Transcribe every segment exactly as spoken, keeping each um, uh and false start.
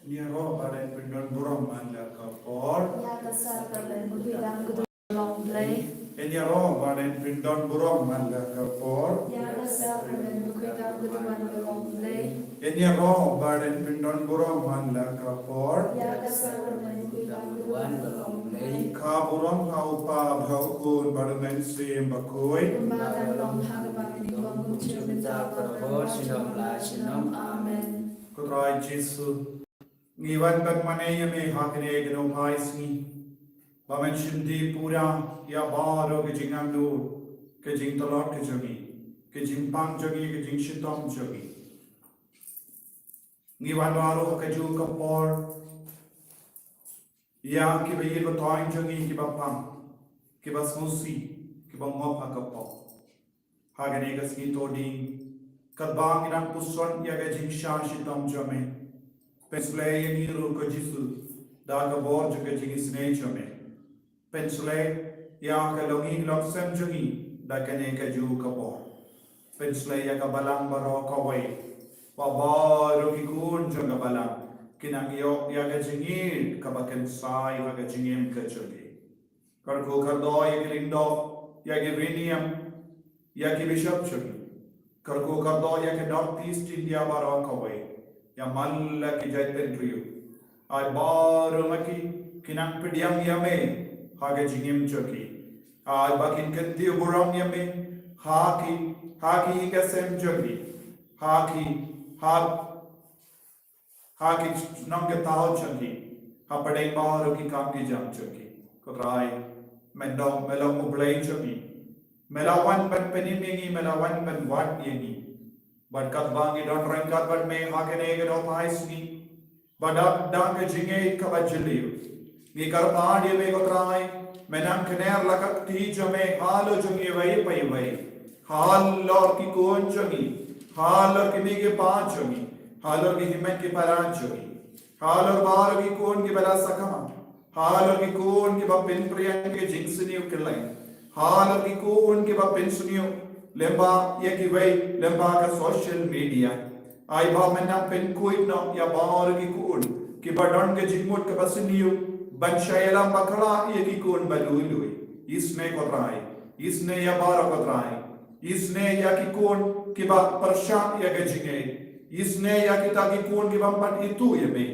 Ïaroh ba dang pyndon burom man la ka por. Ïa ka sakramen bakhuid dang ka duwan long Blei. Ïaroh ba dang pyndon burom man la ka por. Ïa ka sakramen bakhuid dang ka duwan long Blei. Ïaroh ba dang pyndon burom man la ka por. Ïa ka sakramen bakhuid dang ka duwan long Blei. Ka burom ha u Kpa bad ha u Khun bad u Mynsiem Bakhuid. Kumba ka long ha kaba mynnyngkong, kumjuh mynta bad baroh shi snem la shi snem. Amen. Ko Trai Jisu, ngi wan ban mane ïa me ha kane ka nohphai sngi, ba men shim dih pura ïa baroh ka jingangnud, ka jingtlot ka jong ngi, ka jingpang jong ngi, ka jingshitom jong ngi. Ngi wan baroh ha kajuh ka por ïa kiba ïeit ba thoiñ jong ngi, kiba pang, kiba sngewsih, kiba ngop ha ka pop. Ha kane ka sngi Thohdieng, katba ngi dang puson ïa ka jingshah shitom jong me, pynshlei ïa ngi ruh ko Jisu da ka bor jong ka jingisynei jong me. Pynshlei ïa ka longïing longsem jong ngi da kane kajuh ka bor. Pynshlei ïa ka balang baroh kawei, ba baroh ki khun jong ka balang kin nang ïoh ïa ka jingïeit kaba kynsai ha ka jingim ka jong ki. Kyrkhu kyrdoh ïa ki lyngdoh, ïa ki riewniam, ïa ki bishop jong ngi. Kyrkhu kyrdoh ïa ka North East India baroh kawei, ïa man la ki jaitbynriew. Ai baroh ma ki kin nang pdiang ïa me ha ka jingim jong ki. Ai ba kin kyntiew burom ïa me ha ki, ha ki ïing ki sem jong ki, ha ki, ha ha ki nongkynmaw jong ki, hapdeng baroh ki kam ki jam jong ki. Ko Trai, men long, men long U Blei jong ngi. Me la wan ban pynim ïa ngi, me la wan ban wad ïa ngi. Bad katba ngi don ryngkat bad me ha kane ka nohphai sngi, ba da, da ka jingngeit kaba jylliew, ngi kyrpad ïa me ko Trai, men nang kner la ka kti jong me halor jong iwei pa iwei. Halor ki khun jong ngi, halor ki kmie ki kpa jong ngi, halor ki hynmen ki para jong ngi, halor baroh ki khun kiba la sakma, halor ki khun kiba pynpriang ki jingsniew kylleng, halor ki khun kiba pynsniew lyngba ïa kiwei, lyngba ka social media. Ai ba men nang pynkhuid noh ïa baroh ki khun kiba don ka jingmut kaba sniew ban shah ïalam bakla ïa ki khun ba lui lui. Isynei ko Trai, isynei ïa baroh ko Trai. Isynei ïa ki khun kiba pyrshah ïa ka jingngeit. Isynei ïa kita ki khun ki bym pat ithuh ïa me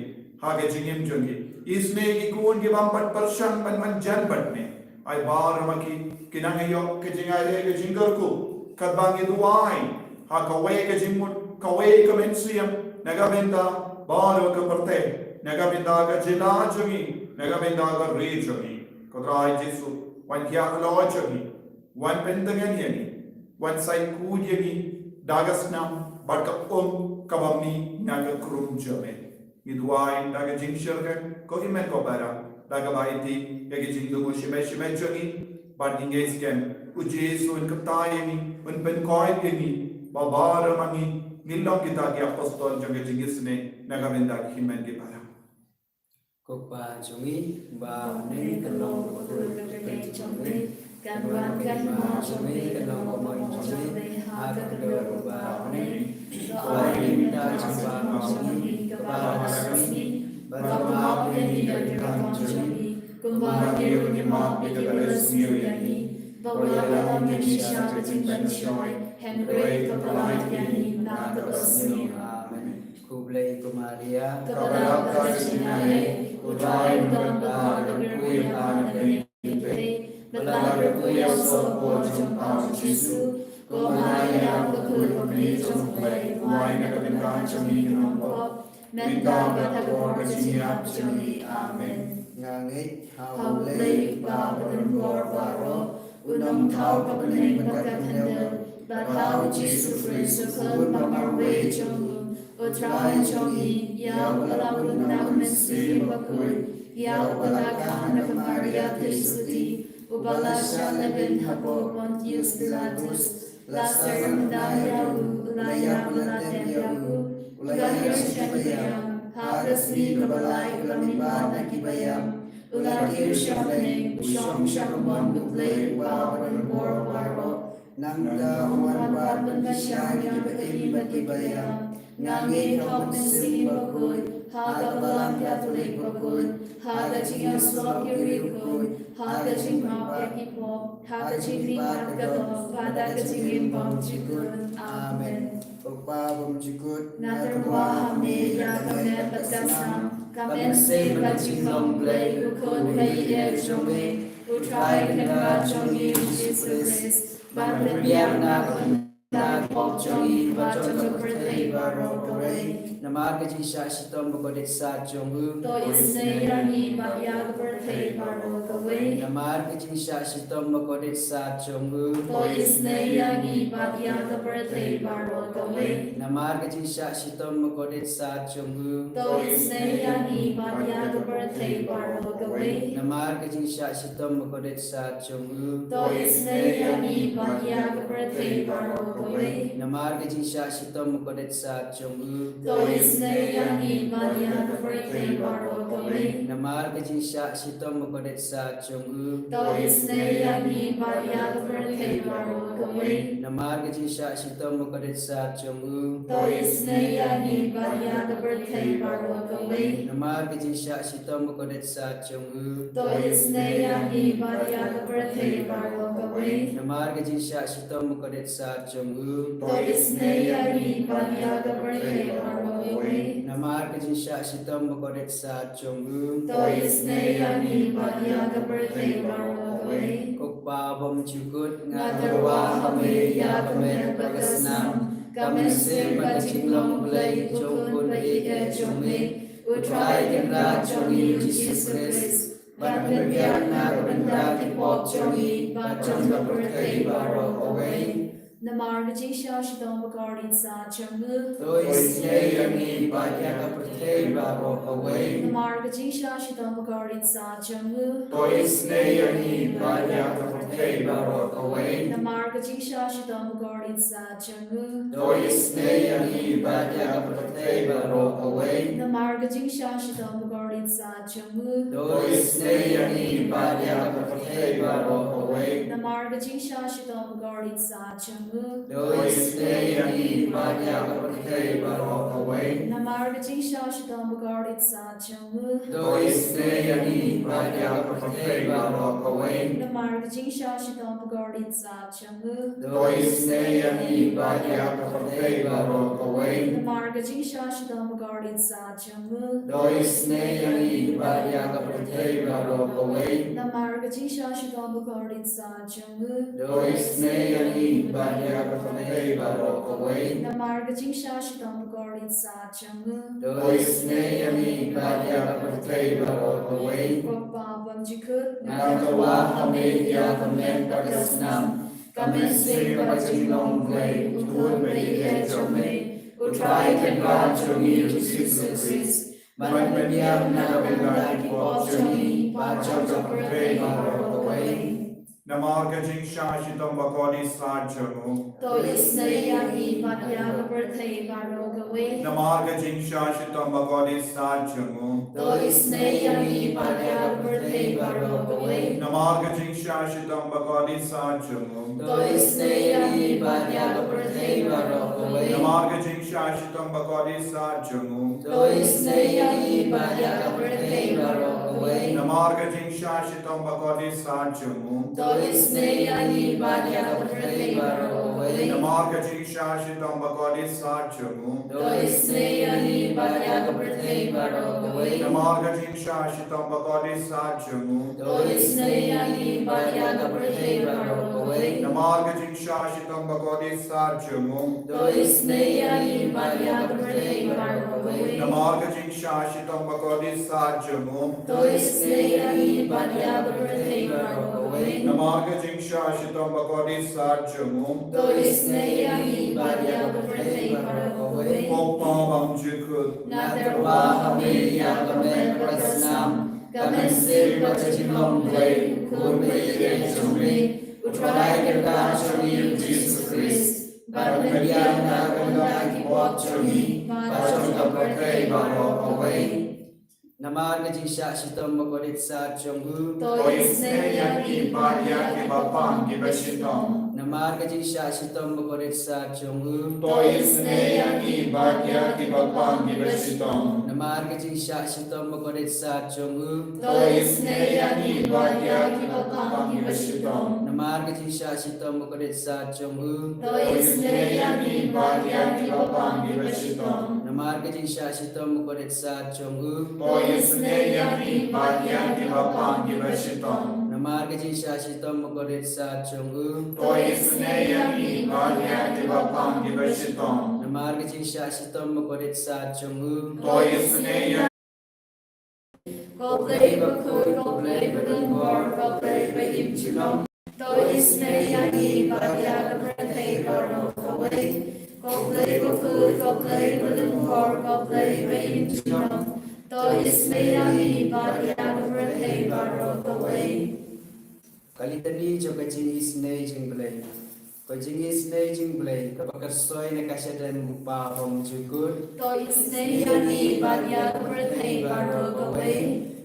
ha ka jingim jong ki. Isynei ïa ki khun ki bym pat pyrshang ban wan jan bad me. Ai baroh ma ki kin nang ïoh ka jingaileh ka jingkyrkhu, katba ngi duwai ha kawei ka jingmut, kawei ka mynsiem, na ka bynta baroh ka pyrthei, na ka bynta ka jylla jong ngi, na ka bynta ka ri jong ngi. Ko Trai Jisu, wan khiah halor jong ngi, wan pyntngen ïa ngi, wan sait khuid ïa ngi da ka snam bad ka um kaba mih na ka krum jong me. Ngi duwai da ka jingshyrkhei, ko hynmen ko para, da kaba ïeit ïa ka jingdum u shimet shimet jong ngi. Bad ngi ngeit skhem, U Jisu un kyrta ïa ngi, un pynkhuid ïa ngi, ba baroh ma ngi ngin long kita ki apostol jong ka jingisynei na ka bynta ki hynmen ki para. Ko Kpa jong ngi ba ha bneng, kan long ka kyrteng jong me, kan wan ka hima jong me, kan long ka mon jong me ha ka khyllipmat ba ha bneng. To ai ïa ngi mynta ka jingpynbna jong ngi kaba ha ka sngi, bad to map ïa ngi ka kam jong ngi, kumba ngi ruh ngi map ïa kiba la sniew ïa ngi. Wat ïalam ïa ngi sha ka jingpynshoi, hynrei to pyllait ïa ngi na kaba sniew. Amen. Khublei ko Maria, kaba dap da ka jingaiei, U Trai u don bad ka kyrkhu ïa pha na bneng. Ba la kyrkhu ïa u sohpor jong pha U Jisu. Ko Maria, ka kmie jong U Blei, duwai na ka bynta jong ngi ki nongpop, mynta bad ha ka por ka jingïap jong ngi. Amen. Nga ngeit ha U Blei U Kpa badonbor baroh, U Nongthaw ka bneng bad ka khyndew, bad ha U Jisu Khrist U Khun ba marwei jong U, U Trai jong ngi, ïa u la pun na U Mynsiem Bakhuid, ïa uba la khang na ka Maria Theisotti, uba la shah lehbeiñ hapoh Pontius Pilatus, la syriem da ïa u, u la ïap, u la tep ïa u, u la ïaishah ha ki baïap, ha ka sngi kaba lai u la mihpat na ki baïap, u la kiew sha bneng, u shong sha ka mon U Blei Uba badonbor baroh. Nangta un wan pat ban pynbishar ïa kiba im bad kiba ïap. Nga ngeit ha U Mynsiem Bakhuid, ha ka Balang ïa ki leit bakut, ha ka jingïasyllok ki riewkhuid, ha ka jingmap ïa ki pop, ha ka jingmihpat ka doh bad ha ka jingim bymjukut. Amen. Ko Kpa bymjukut, nga tyrwa ha me ïa ka met bad ka snam, ka mynsiem bad ka jinglong Blei, U Khun baieit jong me, U Trai Kynrad jong ngi U Jisu Khrist, ban pynbiang na ka bynta ki pop jong ngi bad jong ka pyrthei baroh kawei. Namar ka jingshah shitom bakordit sat jong u, to isynei ïa ngi bad ïa ka pyrthei baroh kawei. Namar ka jingshah shitom bakordit sat jong u, to isynei ïa ngi bad ïa ka pyrthei baroh kawei. Namar ka jingshah shitom bakordit sat jong u, to isynei ïa ngi bad ïa ka pyrthei baroh kawei. Namar ka jingshah shitom bakordit sat jong u, to isynei ïa ngi bad ïa ka pyrthei baroh kawei. Namar ka jingshah shitom bakordit sat jong u, to isynei ïa ngi bad ïa ka pyrthei baroh kawei. Namar ka jingshah shitom bakordit sat jong u, to isynei ïa ngi bad ïa ka pyrthei baroh kawei. Namar ka jingshah shitom bakordit sat jong u, to isynei ïa ngi bad ïa ka pyrthei baroh kawei. Namar ka jingshah shitom bakordit sat jong u, to isynei ïa ngi bad ïa ka pyrthei baroh kawei. Namar ka jingshah shitom bakordit sat jong u, to isynei ïa ngi bad ïa ka pyrthei baroh kawei. Namar ka jingshah shitom bakordit sat jong u, to isynei ïa ngi bad ïa ka pyrthei baroh kawei. Ko Kpa bymjukut, nga tyrwa ha me ïa ka met bad ka snam, ka mynsiem bad ka jinglong Blei jong U Khun baieit jong me, U Trai Kynrad jong ngi U Jisu Khrist, ban pynbiang na ka bynta ki pop jong ngi bad jong ka pyrthei baroh kawei. Namar ka jingshah shitom bakordit sat jong u, to isynei ïa ngi bad ïa ka pyrthei baroh kawei. Namar ka jingshah shitom bakordit sat jong u, to isynei ïa ngi bad ïa ka pyrthei baroh kawei. Namar ka jingshah shitom bakordit sat jong u, to isynei ïa ngi bad ïa ka pyrthei baroh kawei. Namar ka jingshah shitom bakordit sat jong u, to isynei ïa ngi bad ïa ka pyrthei baroh kawei. Namar ka jingshah shitom bakordit sat jong u, to isynei ïa ngi bad ïa ka pyrthei baroh kawei. Namar ka jingshah shitom bakordit sat jong u, to isynei ïa ngi bad ïa ka pyrthei baroh kawei. Namar ka jingshah shitom bakordit sat jong u, to isynei ïa ngi bad ïa ka pyrthei baroh kawei. Namar ka jingshah shitom bakordit sat jong u, to isynei ïa ngi bad ïa ka pyrthei baroh kawei. Namar ka jingshah shitom bakordit sat jong u, to isynei ïa ngi bad ïa ka pyrthei baroh kawei. Namar ka jingshah shitom bakordit sat jong u, to isynei ïa ngi bad ïa ka pyrthei baroh kawei. Ko Kpa bymjukut, nga tyrwa ha me ïa ka met bad ka snam, ka mynsiem bad ka jinglong Blei, U Khun baieit jong me, U Trai Kynrad jong ngi U Jisu Khrist, ban pynbiang na ka bynta ki pop jong ngi bad jong ka pyrthei baroh kawei. Namar ka jingshah shitom bakordit sat jong u, to isynei ïa ngi bad ïa ka pyrthei baroh kawei. Namar ka jingshah shitom bakordit sat jong u, to isynei ïa ngi bad ïa ka pyrthei baroh kawei. Namar ka jingshah shitom bakordit sat jong u, to isynei ïa ngi bad ïa ka pyrthei baroh kawei. Namar ka jingshah shitom bakordit sat jong u, to isynei ïa ngi bad ïa ka pyrthei baroh kawei. Namar ka jingshah shitom bakordit sat jong u, to isynei ïa ngi bad ïa ka pyrthei baroh kawei. Namar ka jingshah shitom bakordit sat jong u, to isynei ïa ngi bad ïa ka pyrthei baroh kawei. Namar ka jingshah shitom bakordit sat jong u, to isynei ïa ngi bad ïa ka pyrthei baroh kawei. Namar ka jingshah shitom bakordit sat jong u, to isynei ïa ngi bad ïa ka pyrthei baroh kawei. Namar ka jingshah shitom bakordit sat jong u, to isynei ïa ngi bad ïa ka pyrthei baroh kawei. Namar ka jingshah shitom bakordit sat jong u, to isynei ïa ngi bad ïa ka pyrthei baroh kawei. Ko Kpa bymjukut, nga tyrwa ha me ïa ka met bad ka snam, ka mynsiem bad ka jinglong Blei, U Khun baieit jong me, U Trai Kynrad jong ngi U Jisu Khrist, ban pynbiang na ka bynta ki pop jong ngi bad jong ka pyrthei baroh kawei. Namar ka jingshah shitom bakordit sat jong u, to isynei ïa ngi bad ïa kiba pang kiba shitom. Namar ka jingshah shitom bakordit sat jong u. To isynei ïa ngi bad ïa ki bapang kiba shitom. Namar ka jingshah shitom bakordit sat jong u. To isynei ïa ngi bad ïa ki bapang kiba shitom. Namar ka jingshah shitom bakordit sat jong u. To isynei ïa ngi bad ïa ki bapang kiba shitom. Namar ka jingshah shitom bakordit sat jong u. To isynei ïa ngi bad ïa ki bapang kiba shitom. Namar ka jingshah shitom bakordit sat jong u. To isynei ïa ngi bad ïa ki bapang kiba shitom. Namar ka jingshah shitom bakordit sat jong u. To isynei ïa Ko Blei bakhuid, ko Blei badonbor, ko Blei ba im junom. To isynei ïa ngi bad ïa ka pyrthei baroh kawei. Ko Blei bakhuid, ko Blei badonbor, ko Blei ba im junom. To isynei ïa ngi bad ïa ka pyrthei baroh kawei. Ka Litani jong ka jingisynei jong U Blei. Ko jingisynei jong U Blei, kaba kyrsoi na ka shadem U Kpa bymjukut. To isynei ïa ngi bad ïa ka pyrthei baroh kawei.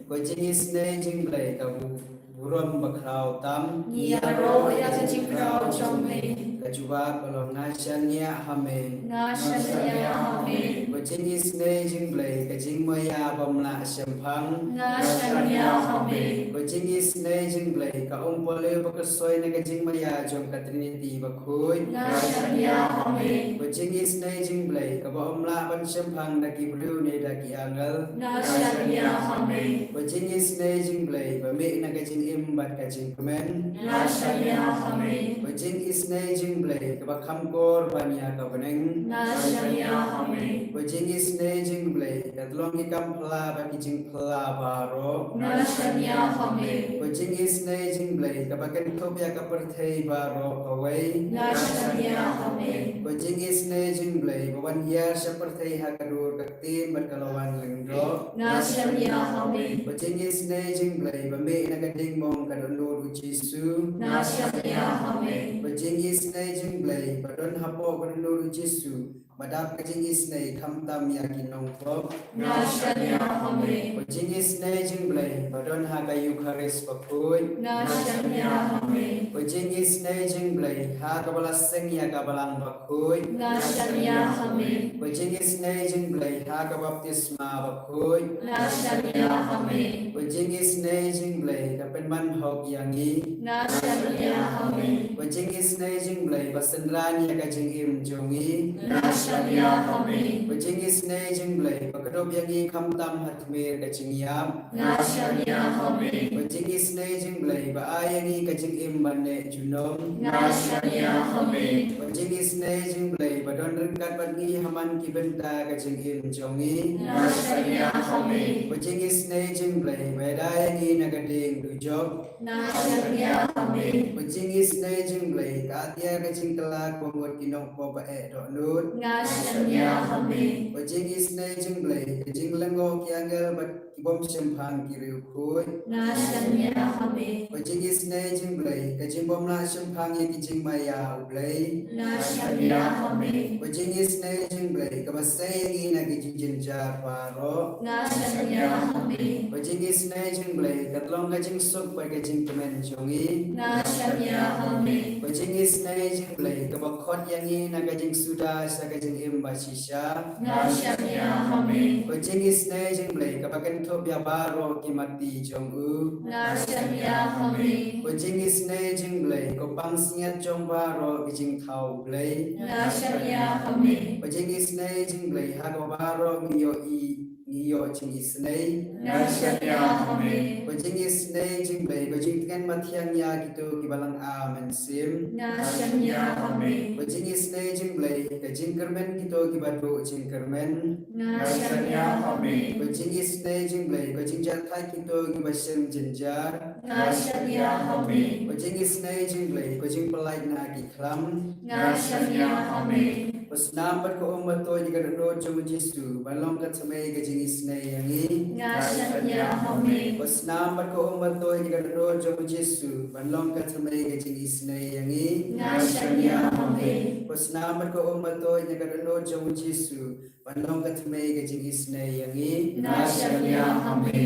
Ko jingisynei jong U Blei, ka bu-, burom bakhraw tam. Ngi ïaroh ïa ka jingkhraw jong me. Ka jubab ka long, nga shaniah ha me. Nga shaniah ha me. Ko jingisynei jong U Blei, ka jingmaïa bym lah shemphang. Nga shaniah ha me. Ko jingisynei jong U Blei, ka umpohliew ba kyrsoi na ka jingmaïa jong ka Trinity bakhuid. Nga shaniah ha me. Ko jingisynei jong U Blei, kaba ym lah ban shemphang da ki briew ne da ki angel. Nga shaniah ha me. Ko jingisynei jong U Blei, ba mih na ka jingim bad ka jingkmen. Nga shaniah ha me. Ko jingisynei jong U Blei, kaba kham kor ban ïa ka bneng. Nga shaniah ha me. Ko jingisynei jong U Blei, ka tyllong ki kam phylla bad ki jingphylla baroh. Nga shaniah ha me. Ko jingisynei jong U Blei, kaba kynthup ïa ka pyrthei baroh kawei. Nga shaniah ha me. Ko jingisynei jong U Blei, ba wan hiar sha pyrthei ha ka dur ka ktien bad ka lawang lyngdoh. Nga shaniah ha me. Ko jingisynei jong U Blei, ba mih na ka diengmong ka dohnud U Jisu. Nga shaniah ha me. Ko jingisynei jong U Blei, ba don hapoh ka dohnud U Jisu, ba dap ka jingisynei khamtam ïa ki nongpop. Nga shaniah ha me. Ko jingisynei jong U Blei, ba don ha ka Eukharist bakhuid. Nga shaniah ha me. Ko jingisynei jong U Blei, ha kaba la seng ïa ka balang bakhuid. Nga shaniah ha me. Ko jingisynei jong U Blei, ha ka baptisma bakhuid. Nga shaniah ha me. Ko jingisynei jong U Blei, ka pynman hok ïa ngi. Nga shaniah ha me. Ko jingisynei jong U Blei, ba synran ïa ka jingim jong ngi. Nga shaniah ha me. Ko jingisynei jong U Blei, ba kdup ïa ngi khamtam ha tmier ka jingïap. Nga shaniah ha me. Ko jingisynei jong U Blei, ba ai ïa ngi ka jingim ban neh junom. Nga shaniah ha me. Ko jingisynei jong U Blei, ba don ryngkat bad ngi ha man ki bynta ka jingim jong ngi. Nga shaniah ha me. Ko jingisynei jong U Blei, ba ïada ïa ngi na ka dieng dujok. Nga shaniah ha me. Ko jingisynei jong U Blei, ka atiar ka jingkylla kaba mut ki nongpop ba eh dohnud. Nga shaniah ha me. Ko jingisynei jong U Blei, ka jinglyngngoh ki angel bad ki bym shemphang ki riewkhuid. Nga shaniah ha me. Ko jingisynei jong U Blei, ka jingbymlah shemphang ïa ki jingmaïa U Blei. Nga shaniah ha me. Ko jingisynei jong U Blei, kaba sei ïa ngi na ki jingjynjar baroh. Nga shaniah ha me. Ko jingisynei jong U Blei, ka tyllong ka jingsuk bad ka jingkmen jong ngi. Nga shaniah ha me. Ko jingisynei jong U Blei, kaba khot ïa ngi na ka jingsuda sha ka jingim bashisha. Nga shaniah ha me. Ko jingisynei jong U Blei, kaba kynthup ïa baroh ki matti jong u. Nga shaniah ha me. Ko jingisynei jong U Blei, ko pansngiat jong baroh ki jingthaw U Blei. Nga shaniah ha me. Ko jingisynei jong U Blei, ha kaba baroh ngi ïohi, ngi ïoh jingisynei. Nga shaniah ha me. Ko jingisynei jong U Blei, ko jingtngen mathiang ïa kito kiba lynga mynsiem. Nga shaniah ha me. Ko jingisynei jong U Blei, ka jingkyrmen kito kiba duh jingkyrmen. Nga shaniah ha me. Ko jingisynei jong U Blei, ko jingjahthait kito kiba shem jynjar. Nga shaniah ha me. Ko jingisynei jong U Blei, ko jingpyllait na ki khlam. Nga shaniah ha me. Ko snam bad ko um ba tuid ïa ka dohnud jong U Jisu, ban long ka thymmei ka jingisynei ïa ngi. Nga shaniah ha me. Ko snam bad ko um ba tuid ïa ka dohnud jong U Jisu, ban long ka thymmei ka jingisynei ïa ngi. Nga shaniah ha me. Ko snam bad ko um ba tuid ïa ka dohnud jong U Jisu, ban long ka thymmei ka jingisynei ïa ngi. Nga shaniah ha me.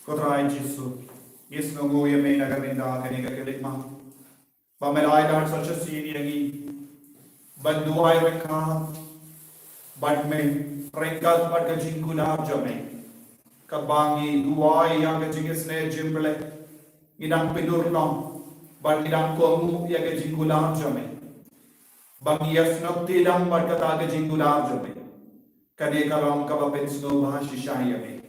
Ko Trai Jisu, ngi sngewnguh ïa me na ka bynta kane ka khyllipmat ba me la ai lad sa shisien ïa ngi ban duwai ryngkat bad me, ryngkat bad ka jingkular jong me. Katba ngi duwai ïa ka jingisynei jong me, ngi dang pynurlong bad ngi dang kohnguh ïa ka jingkular jong me. Ba ngi ïasnoh ti lang bad kata ka jingkular jong me. Kane ka long kaba pynsngewbha shisha ïa me.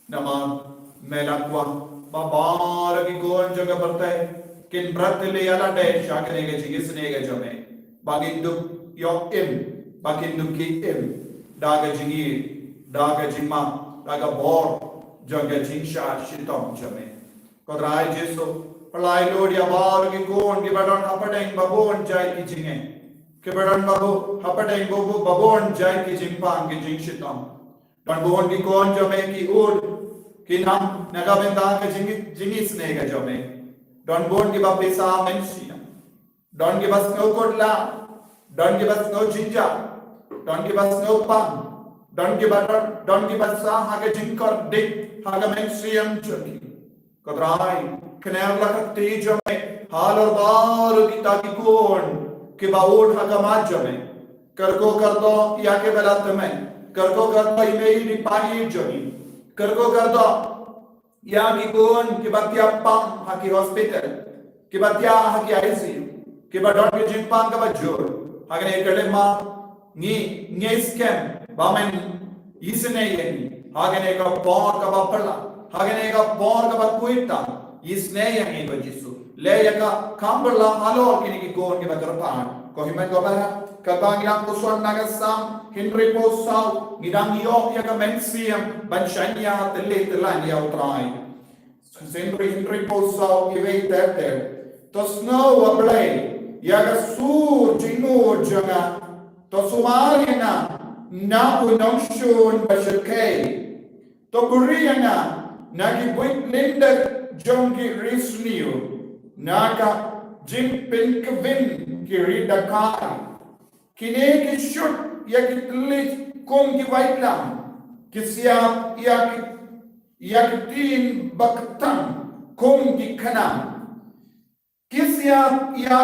Namar me la kwah ba baroh ki khun jong ka pyrthei kin bret ïa lade sha kane ka jingisynei ka jong me. Ba kin dup ïoh im, ba kin dup ki im da ka jingïeit, da ka jingmap, da ka bor jong ka jingshah shitom jong me. Ko Trai Jisu, pynlait lut ïa baroh ki khun kiba don hapdeng babun jait ki jingeh, kiba don babu hapdeng babu babun jait ki jingpang ki jingshitom. Don bun ki khun jong me ki ud ki nam na ka bynta ka jing, jingisynei ka jong me. Don bun kiba pisa mynsiem. Don kiba sngewkhuslai, don kiba sngew jynjar, don kiba sngewpang, don kiba don, don kiba sah ha ka jingkordit ha ka mynsiem jong ki. Ko Trai, kner la ka kti jong me halor baroh kita ki khun kiba ud ha khmat jong me. Kyrkhu kyrdoh ïa kiba la tymmen, kyrkhu kyrdoh ïa i mei i pa jong ngi. Kyrkhu kyrdoh ïa ki khun kiba thiah pang ha ki hospital, kiba thiah ha ki I C U, kiba don ki jingpang kaba jur. Ha kane ka khyllipmat ngi, ngi skhem ba men isynei ïa ngi ha kane ka por kaba phylla, ha kane ka por kaba khuid tam. Isynei ïa ngi ko Jisu. Leh ïa ka kham phylla halor kine ki khun kiba kyrpad. Ko hynmen ko para, kaba ngi dang puson na ka Salm hynriewphew saw, ngi dang ïoh ïa ka mynsiem ban shaniah tylli tyllan ïa U Trai. Salm hynriewphew saw, iwei ter ter. To sngew, A Blei, ïa ka sur jingmut jong nga. To sumar ïa nga na u nongshun ba shyrkhei. To buhrieh ïa nga na ki buit lyndet jong ki riewsniew, na ka jingpynkhwin ki riewdakha. Kine ki shut ïa ki tylli kum ki waitlam, ki siap ïa ki, ïa ki ktien ba ktang kum ki khnam. Ki siap ïa,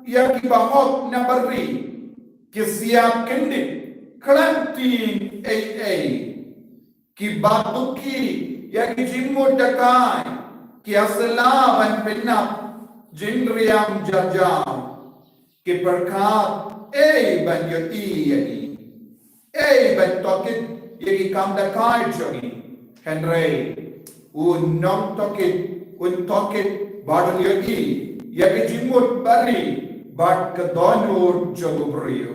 ïa ki bahok na bari, ki siap kyndit khlem tieng ei ei. Ki baduk ïa ki jingmut dakai, ki ïasylla ban pynnap jingriam jar jar. Ki pyrkhat ei ban ïohi ïa ngi, ei ban tohkit ïa ki kam dakai jong ngi. Hynrei u nongtohkit un tohkit bad un ïohi ïa ki jingmut bari bad ka dohnud jong u briew.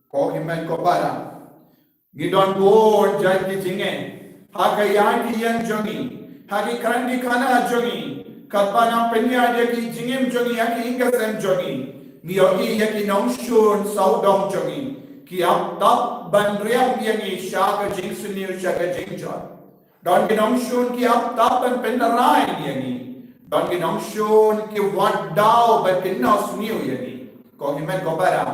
Ko hynmen ko para, ngi don bun jait ki jingeh ha ka ïing ki ïeng jong ngi, ha ki kren ki khana jong ngi, katba nang pynïaid ïa ki jingim jong ngi, ïa ki ïing ki sem jong ngi. Ngi ïohi ïa ki nongshun sawdong jong ngi, ki ap tap ban riam ïa ngi sha ka jingsniew, sha ka jingjot. Don ki nongshun ki ap tap ban pynrai ïa ngi. Don ki nongshun ki wad daw ban kynnoh sniew ïa ngi. Ko hynmen ko para,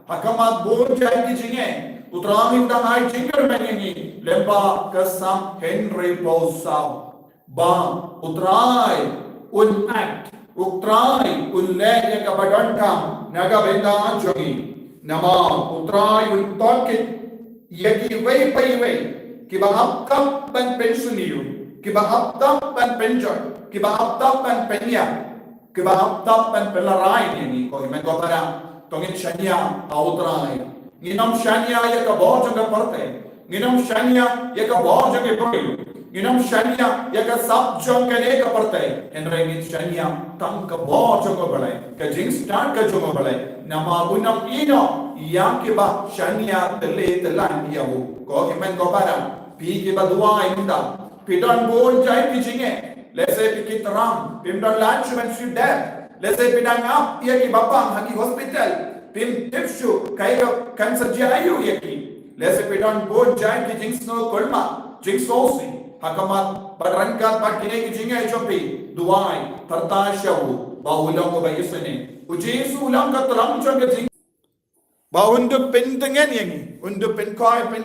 ha khmat bun jait ki jingeh, U Trai u dang ai jingkyrmen ïa ngi lyngba ka Salm hynriewphew saw. Ba U Trai un act, U Trai un leh ïa kaba donkam na ka bynta jong ngi. Namar U Trai un tohkit ïa kiwei pa iwei kiba ap tap ban pynsniew, kiba ap tap ban pynjot, kiba ap tap ban pynïap, kiba ap tap ban pynrai ïa ngi. Ko hynmen ko para, to ngin shaniah ha U Trai. Ngin ym shaniah ïa ka bor jong ka pyrthei. Ngin ym shaniah ïa ka bor jong ki briew. Ngin ym shaniah ïa ka sap jong kane ka pyrthei. Hynrei ngin shaniah tang ka bor jong U Blei, ka jingstad ka jong U Blei. Namar un ym ïehnoh ïa kiba shaniah tylli tyllan ïa u. Ko hynmen ko para, phi kiba duwai mynta, phi don bun jait ki jingeh. Lehse phi ki tram, phim don lad shuh ban shu dep. Lehse phi dang ap ïa kiba pang ha ki hospital, phim tip shuh kaei ka kan sa jia aïu ïa ki. Lehse phi don bun jait ki jingsngew kulmar, jingsngewsih. Ha khmat bad ryngkat bad kine ki jingeh jong phi, duwai, tyrta sha u, ba u long uba isynei. U Jisu u long ka tram jong ka jing, ba un dup pyntngen ïa ngi, un dup pynkhiah pyn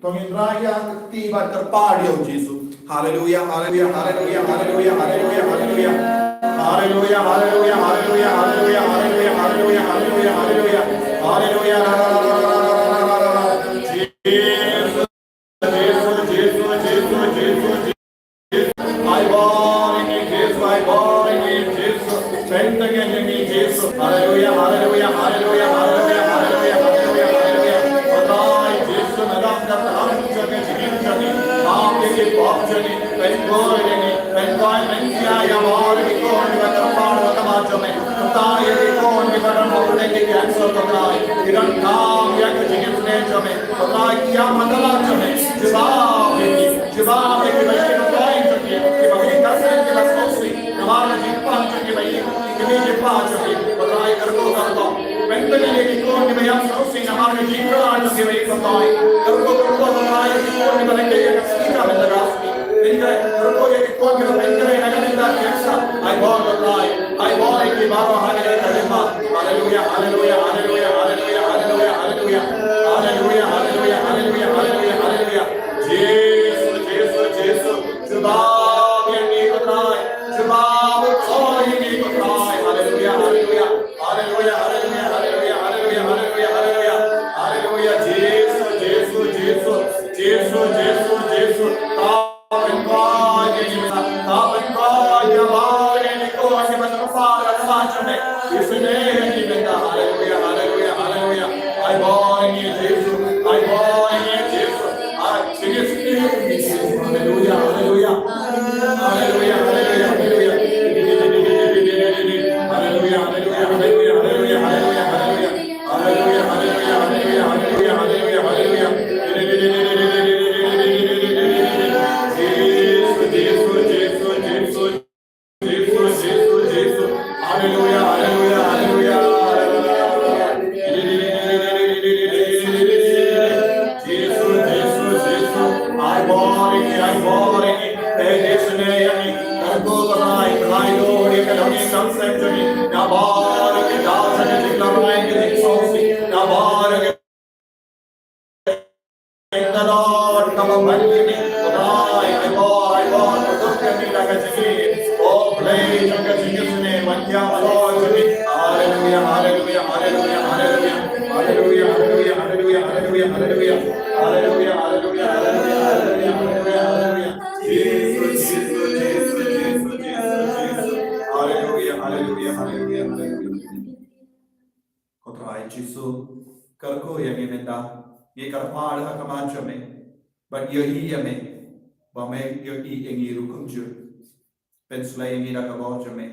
To ngin rai ïa ka kti bad kyrpad ïa u Jisu. Hallelujah, hallelujah, hallelujah, hallelujah, hallelujah, hallelujah. Hallelujah, hallelujah, hallelujah, hallelujah, hallelujah, hallelujah, hallelujah, hallelujah. Hallelujah, la, la, la, la. Jesus, Jesus, Jesus, Jesus, Jesus, Jesus. Ai bor ïa ngi Jisu, ai bor ïa ngi Jisu. Pynthikna ïa ngi Jisu. Haleluya, haleluya, haleluya, haleluya, haleluya, haleluya, haleluya. Khublei Jisu, na dang ka tam jong ka jingim jong ngi. Ap ïa ki pop jong ngi. Pynkoit ïa ngi. Pynkoit, pynjia ïa baroh ki khun kiba kyrpad ha khmat jong me. Khublei ïa ki khun kiba don ha ka cancer, Khublei. Ki donkam ïa ka jingisynei jong me. Khublei, ki ïam ha tnat jong me. Jubab ïa ki. Jubab ïa kiba ïeit, kiba ïeit, kiba ïeit, kiba ïeit, kiba sngewsih namar ka jingpang jong kiba ïeit, ki kmie ki kpa jong ki. Khublei, kyrkhu kyrdoh. Pynthikna ïa ki khun kiba ïam sngewsih namar ka jingpang jong kiba ïeit, Khublei. Kyrkhu kyrdoh, Khublei, ïa ki khun kiba leit ïa ka speaker mynta ka sngi. Pynthikna, kyrkhu ïa ki khun kiba pynthikna ïa ka mynta ka sngi. Ai bor, Khublei. Ai bor ïa ki baroh ha kane ka ri. Haleluya, haleluya, haleluya, haleluya, haleluya, haleluya. Haleluya, haleluya, haleluya, haleluya, haleluya. Jisu, Jisu, Jisu. Jubab ïa ngi Khublei. Jubab ïa ngi Khublei. Haleluya, haleluya. Haleluya, haleluya, haleluya, haleluya, haleluya, haleluya. Haleluya, Jisu, Jisu, Jisu. Jisu, Jisu, Jisu. Pynkoit ïa ngi mynta, pynkoit ïa baroh ïa ngi, ko ïa ngi mynta, pynkoit ïa ngi mynta. Haleluya, haleluya, haleluya. Ai bor ïa ngi Jisu, ai bor ïa ngi Jisu. Ai, sing it, sing it, sing it. Haleluya, haleluya. Haleluya, haleluya, haleluya. Haleluya, haleluya, haleluya, haleluya, haleluya, haleluya. Haleluya, haleluya, haleluya, haleluya, haleluya, haleluya. Jisu, Jisu, Jisu, Jisu. Jisu, Jisu, Jisu. Haleluya, haleluya, haleluya, haleluya. Jisu, Jisu, Jisu. Ai bor ïa ngi, ai bor ïa ngi. Pynjingisynei ïa ngi. Kyrkhu Khublei, Khublei Lord, ïa ka dong ïa ka sem jong ngi. Ïa bor ïa ki daw jong ngi, ki la rai ki jingsngewsih. Ïa bor ïa ki Thank you, Lord, kaba ban ïa ngi. Khublei, ai bor, ai bor, khublei ïa ngi da ka jingïeit. Oh, Blei jong ka jingisynei, ban ïa ka lor jong ngi. Haleluya, haleluya, haleluya, haleluya. Haleluya, haleluya, haleluya, haleluya, haleluya. Haleluya, haleluya, haleluya, haleluya, haleluya, haleluya. Jisu, Jisu, Jisu, Jisu, Jisu. Haleluya, haleluya, haleluya, haleluya. Ko Trai Jisu, kyrkhu ïa ngi mynta, ngi kyrpad ha khmat jong me, ban ïohi ïa me, ba me ïohi ïa ngi ruh kumjuh. Pynshlei ïa ngi da ka bor jong me,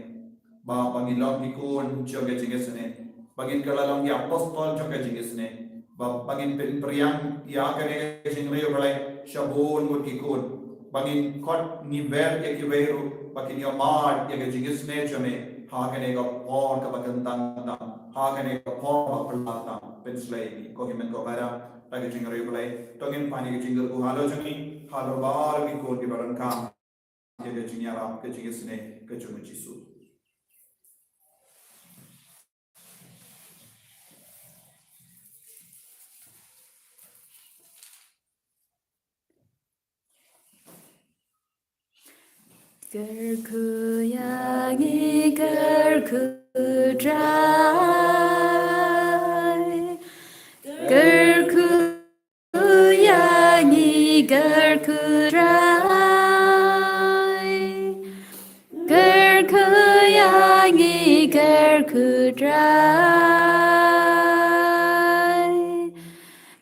ba, ba ngin long ki khun jong ka jingisynei, ba ngin kylla long ki apostol jong ka jingisynei, ba, ba ngin pynpriang ïa kane ka jingriewblei sha bun ngut ki khun, ba ngin khot ngi wer ïa kiwei ruh ba kin ïohmad ïa ka jingisynei jong me ha kane ka por kaba kyntang tam, ha kane ka por ba phylla tam. Pynshlei ïa ngi, ko Hynmen ko Para, da ka jingriewblei. To ngin pan ïa ka jingkyrkhu halor jong ngi, halor baroh ki khun kiba donkam ïa ka jingïarap, ka jingisynei ka jong u Jisu. Kyrkhu ïa ngi, kyrkhu Trai. Kyrkhu ïa ngi, kyrkhu Trai. Kyrkhu ïa ngi, kyrkhu Trai.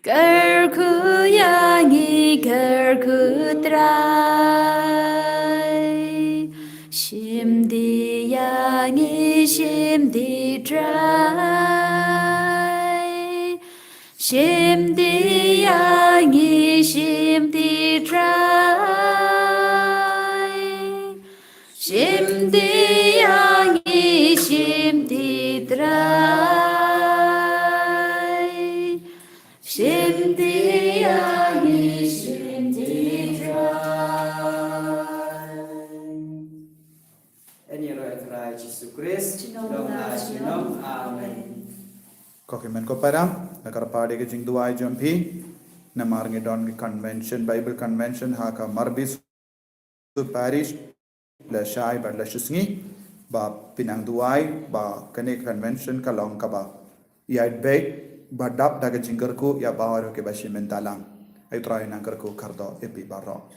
Kyrkhu ïa ngi, kyrkhu Trai. Shim dih ïa ngi, shim dih Trai. Shim dih ïa ngi, shim dih Trai. Shim dih ïa ngi, shim dih Trai. Shim dih ïa ngi, shim dih Trai. Ïa ngi ruh Trai Jisu Khrist, junom la junom. Amen. Ko Hynmen ko Para, nga kyrpad ïa ka jingduwai jong phi. Namar ngi don ki convention, Bible convention ha ka Marbis Parish, la shai bad la shisngi ba pynang duwai ba kane ka convention ka long kaba ïaid beit ba dap da ka jingkyrkhu ïa baroh kiba shim bynta lang. Ai Trai nang kyrkhu kyrdoh ïa phi baroh.